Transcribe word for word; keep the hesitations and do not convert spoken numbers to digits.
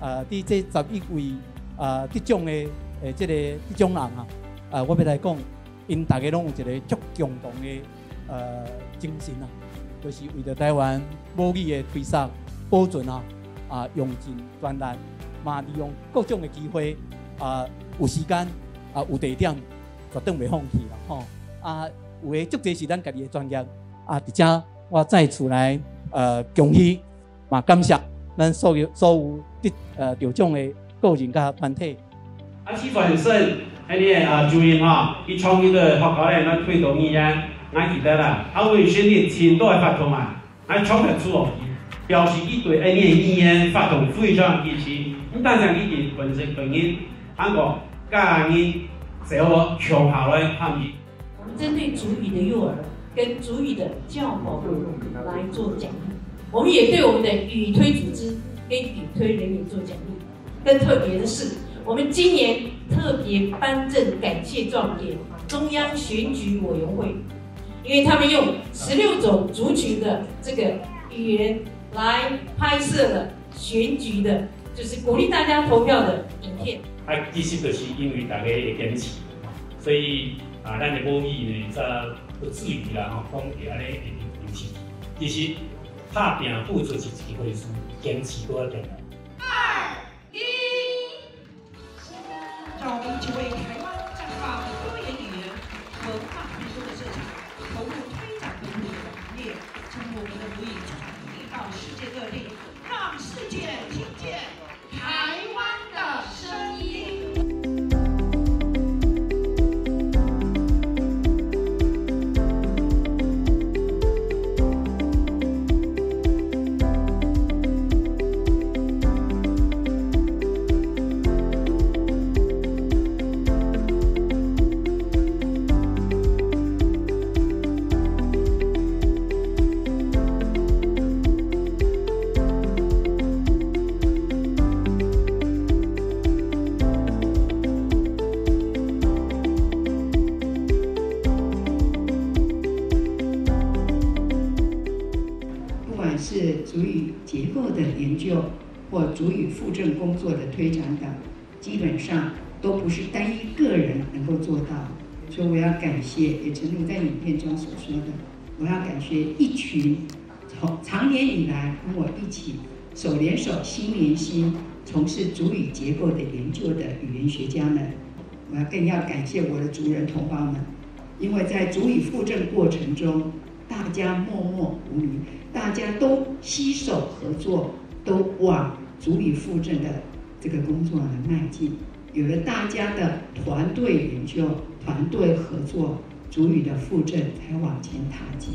啊，佇這十一位，啊，得獎的，誒，這个得獎人啊，啊，我欲來講，𪜶大家攏有一个足共同的，呃，精神啊，就是為著台灣母語的推廣、保存啊，啊，用盡全力，嘛利用各種的機會，啊，有時間，啊，有地點，絕對袂放棄啦，吼。啊，有的足濟是咱家己的專業，啊，而且我再次來，呃，恭喜 嘛感謝咱所有，所有得，呃，得獎的個人佮團體。啊，徐煥昇，恁呢啊，主任吼，佢創立个學校咧，咱推動語言，𠊎記得啦，啊，有成立盡多个活動啊，𠊎唱得出哦，表示佢對恁呢語言活動非常支持，毋單淨佢本身本人，還過家人，最後共下來參與。 我们针对族语的幼儿跟族语的教保部门来做奖励，我们也对我们的语推组织跟语推人员做奖励。更特别的是，我们今年特别颁赠感谢状给中央选举委员会，因为他们用十六种族群的这个语言来拍摄了选举的，就是鼓励大家投票的影片。啊，其實就是因為大家的堅持，所以啊，咱的母語呢，才不至於啦，吼，講會按呢會流失去。其實拍拚付出是一回事，堅持閣較重要。二、一。讓我們一起為台灣綻放多元語言文化傳播的社群投入推展跟推廣的行列，將我們的母語傳遞到世界各地，讓世界聽見 台灣的聲音。不管是族語結構的研究，或族語復振工作的推展等，基本上都不是單一個人能夠做到。所以我要感謝，也誠如在影片中所說的，我要感謝一群從，長年以來跟我一起手連手、心連心，從事族語結構的研究的語言學家們。我要更要感謝我的族人同胞們，因為在族語復振過程中，大家默默無名，大家都攜手合作，都往族語復振的這個工作來邁進。有了大家的團隊研究、團隊合作，族語的復振才往前踏進。